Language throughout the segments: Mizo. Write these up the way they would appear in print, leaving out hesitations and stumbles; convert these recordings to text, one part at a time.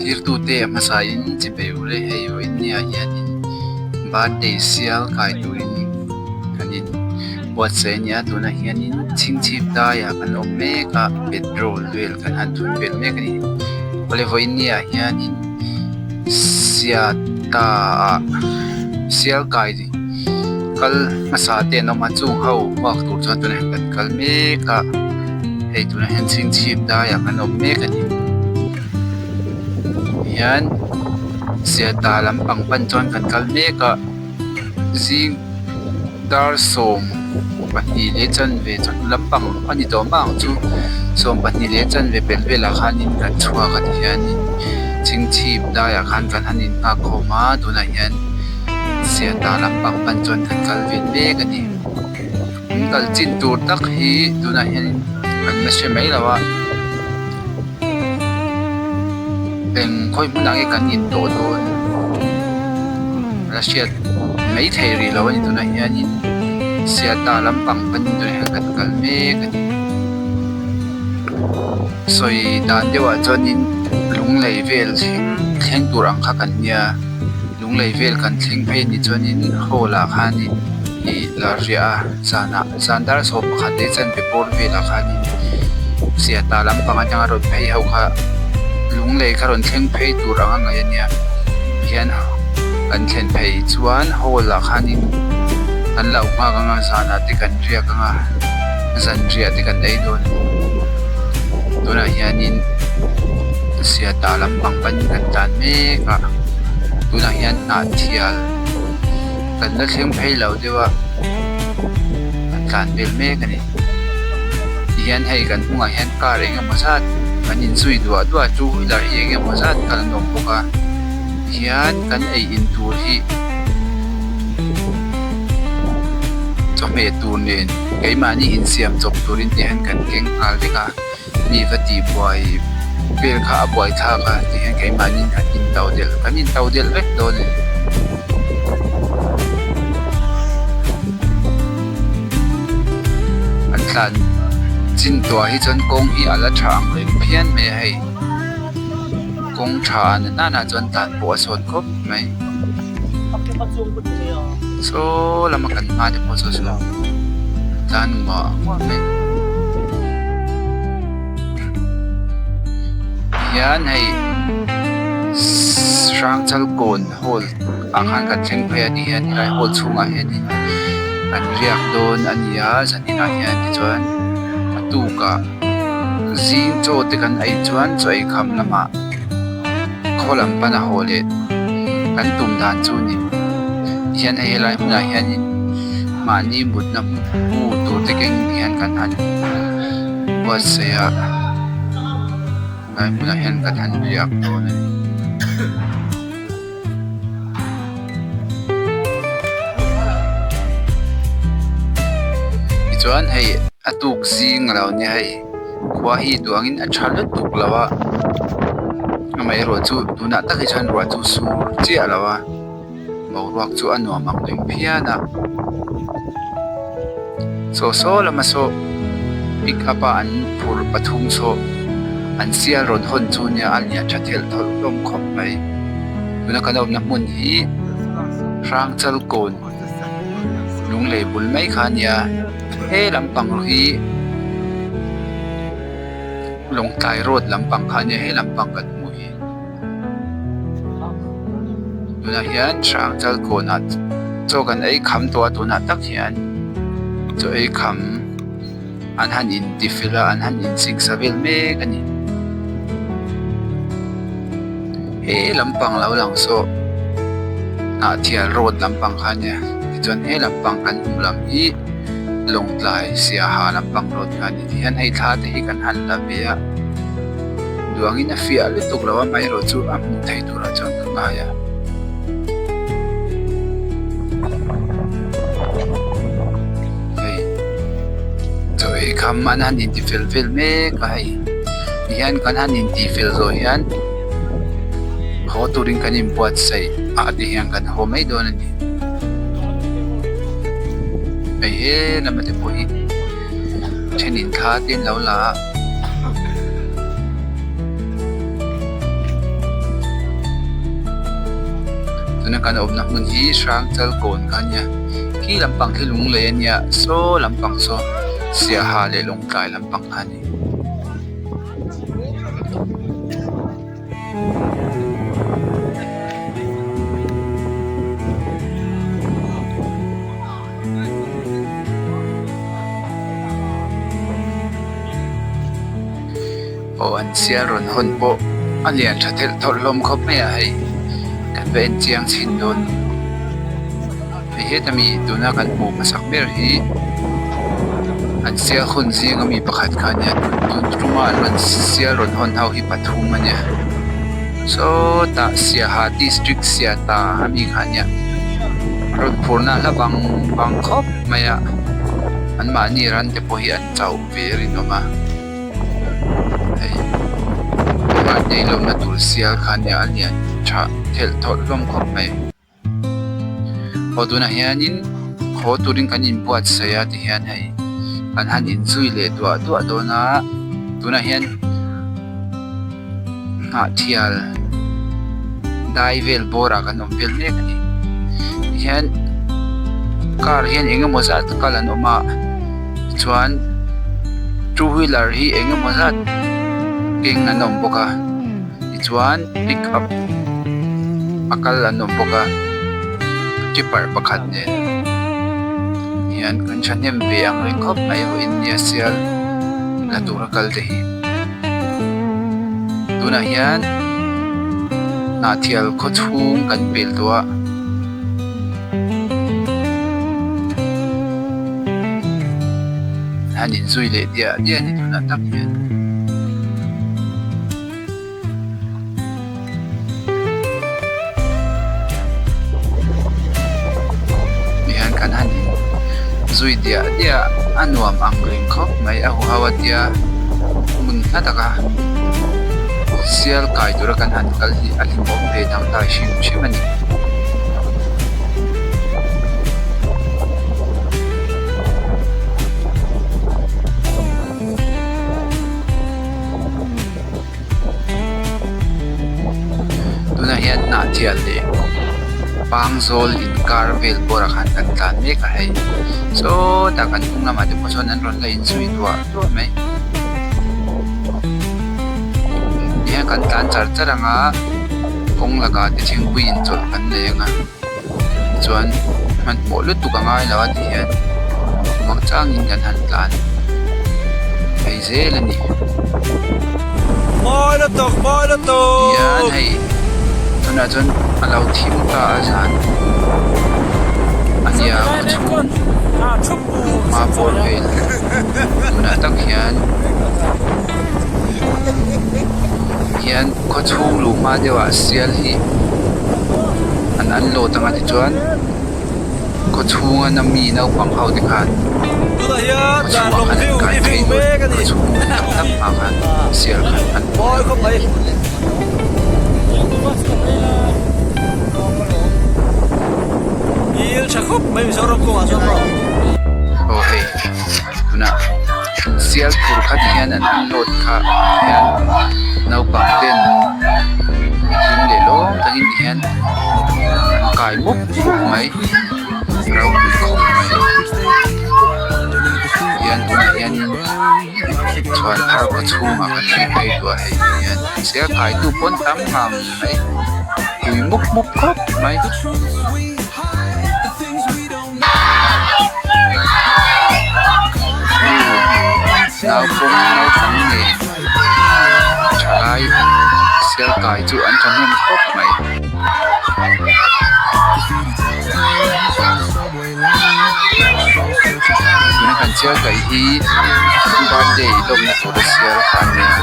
Thirtute a hmasa in chipei ule hei vawiin ni ah hianin birthday sial kai turin kan in buatsaih a ni a tunah hianin chhingchhip daiah kan awm mek a petrol vel kan han thun vel mek a ni awle vawiin ni ah hianin siata ah sial kai kal hmasa te an awm a chung ho nghak tur chuan tunah hian kan kal mek a hei tunah hian chhingchhip daiah kan awm mek a ni hian siata lampang pan chuan kan kal mek a zing dar 12 leh chanve chawhnu lampang a ni tawh mai ang chu 12 leh chanve pelh velah khanin kan chhuak a tihianin chhingchhip daiah khan kan han innghak khawm a tunah hian siata lampang pan chuan kan kal ve mek a ni an kal chin tur tak hi tunah hianin kan la hre mai lo a eng khawi hmunah nge kan intawh dawn la hriat mai thei rih lo a ni tunah hianin siata lampang panin tunah hian kan kal mek a ni sawi dan deuhah chuanin lunglei vel thleng thleng tur ang kha kan nia. Lunglei vel kan thleng phei anih chuanin hall ah khanin ih la riah a zanah zan dar 11 leh chanve bawr velah khanin siata lampang atanga rawn phei ho kha lunglei kha rawn thleng phei tur anga ngaih a nia tihian kan thlen phei chuan hall ah khanin kan lo nghak anga zanah te kan riak anga zanriah te kan ei dawn a ni tunah hianin siata lampang panin kan tlan mek a. Tunah hian hnah thial kan la thleng phei lo deuh a kan tlan vel mek a ni tihian hei kan hnungah hian car eng emaw zat kan inzui duah duah a two wheeler hi eng emaw zat kal an awm bawk a tihian kan ei in tur hi chawhmeh tur nen keimahni insiam chawp turin tihian kan keng nghal vek a. Mi va tih buai vel kha a buai thlak a ti hian keimahni kan in to delh kan in to delh vek dawn a ni. An tlan chin tuah hi chuan kawng hi a la tha ang reng phian mai a hei kawng tha na nana chuan tlan pawh a sawn khawp mai saw lama kan hma te pawh saw saw tlan nguah nguah mai. Hian hei Hrangchalkawn hall ah khan kan thleng phei a ni hian helai hall chhungah hianin an riak dawn a ni a zaninah hian tichuan a tukah zing chaw te kan ei chuan chaw ei kham lamah khaw lam pana haw leh kan tum dan chu a ni tihian hei helai hmunah hianin mahni mutna hmu tur te keng hian kan han buatsaih a helai hmunah hian kan han riak dawn a ni. Tichuan hei a tuk zing a lo nia hei khua hi duangin a tha lutuk lo a amaherawh chu tunah tak hi chuan ruah chu sur chiah lo a boruak chu a nuam ang reng phian a saw saw lama saw pick up a an phur pathum saw an sial rawn hawn chu nia a lian tha thelh thawlh hlawm khawp mai tuna kan awmna hmun hi Hrangchalkawn lunglei bul mai kha a nia he lampang hi Lawngtlai road lampang kha a nia he lampang kan hmuh hi. Tunah hian Hrangchal kawnah chaw kan ei kham tawh a tunah tak hian chaw ei kham an han in ti fel a an han in singsa vel mek a ni. He lampang lo lang saw Hnahthial road lampang kha a nia tichuan he lampang kan hmuh lam hi Lawngtlai Siaha lampang road kha a ni tihian hei thla te hi kan han la ve a. Duangin a fiah lutuk lo a amaherawh chu a hmuh theih turah chuan ka ngai a. Hei chaw ei kham an han inti fel vel mek a hei tihian kan han inti fel zawh hian haw turin kan inbuatsaih a ti hian kan haw mai dawn a ni. Hei he lama te pawh hi thenin thla te an lo la a. Tuna kan awmna hmun hi Hrangchal kawn kha a nia. Khi lampang khi Lunglei a nia, saw lampang saw Siaha leh Lawngtlai lampang kha a ni. Aw an sial rawn hawn pawh a lian tha thelh thawlh hlawm khawp mai a hei kan va en chiang chhin dawn hei heta mi tuna kan hmuh hmasak ber hi an sial hun zing ami pakhat kha ania tun tuma an rawn sial rawn hawn ho hi pathum ania sawtah Siaha district Siata ami kha ania rawn phurna hla bang bang khawp mai a anmahni ran te pawh hi an chauh ve a rinawm a. Hei mahni lawmna tur sial kha nia a lian tha thelh thawlh hlawm khawp mai. Aw tunah hianin haw turin kan inbuatsaih a tihian hei kan han inzui leh duah duah dawn a tunah hian hnahthial dai vel bawrah kan awm vel mek a ni tihian car hian eng emaw zat kal an awm a chuan two wheeler hi eng emaw zat keng an awm bawk a tichuan pick up a kal an awm bawk a tipper pakhat nen hian kan thahnem ve ang reng khawp mai a india sial la tura kal te hi. Tunah hian Hnahthial khaw chhung kan pel tawh a. An inzui leh diah diah a ni tunah tak hian. Tihian kan han zui diah diah a nuam ang reng khawp mai a huho a tia hmun hla taka sial kai tura kan han kal hi a hlimawm ve dangdai hrim hrim a ni. Tunah hian Hnahthial leh Pangzawl inkar vel bawrah khan kan tlan mek a hei sawtah kan hnung lamah te pawh chuan an rawn la inzui duah duah mai tihian kan tlan char char ang a kawng lakah te thingpui inchawlh kan nei ang a. Chuan hmanhmawh lutuk a ngai lo a ti hian mak changin kan han tlan phei zel a ni. Mawi lutuk mawi lutuk. Tihian hei tunah chuan a lo thim ta a zan a nia khaw chhung hma pawh vel tunah tak hian hian. Khaw chhung luh hma deuhah sial hi an unload anga tichuan khaw chhunga na mi naupang ho te khan Tunah hian khaw chhungah Darlawng khan an view kai i phei view dawn mek a ni. khaw chhung tak tak hma khan sial khan an Mawi khawp mai. Ngil tha khawp mai Mizoram kawngah chuan maw. Aw hei tunah sial phur kha ti hian an unload kha hian naupang ten hlim leh lawm takin ti hian an kai mup mup mai ropui khawp mai tihian tunah hianin chhuan thar khaw chhungah kan hmu phei tawh a hei hian sial kaitu pawn tam ngang mai tui mup mup khawp mai. Naupawng naupang nen thalai sial kai chu an thahnem khawp mai. Tuna kan sial kai hi birthday lawmna tura sial kha a ni a.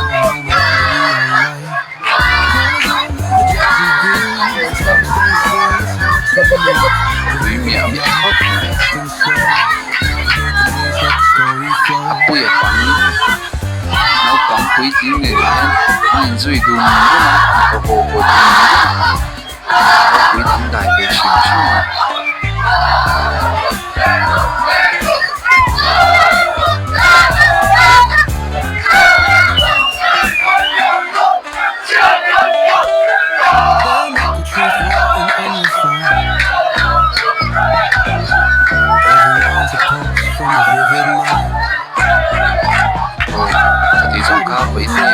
Tui miah miah khawp mai a pui a pang naupang puitling nen hian an inzui dum dum a an haw haw dum dum a ropui dangdai ve hrim hrim a. pawhin.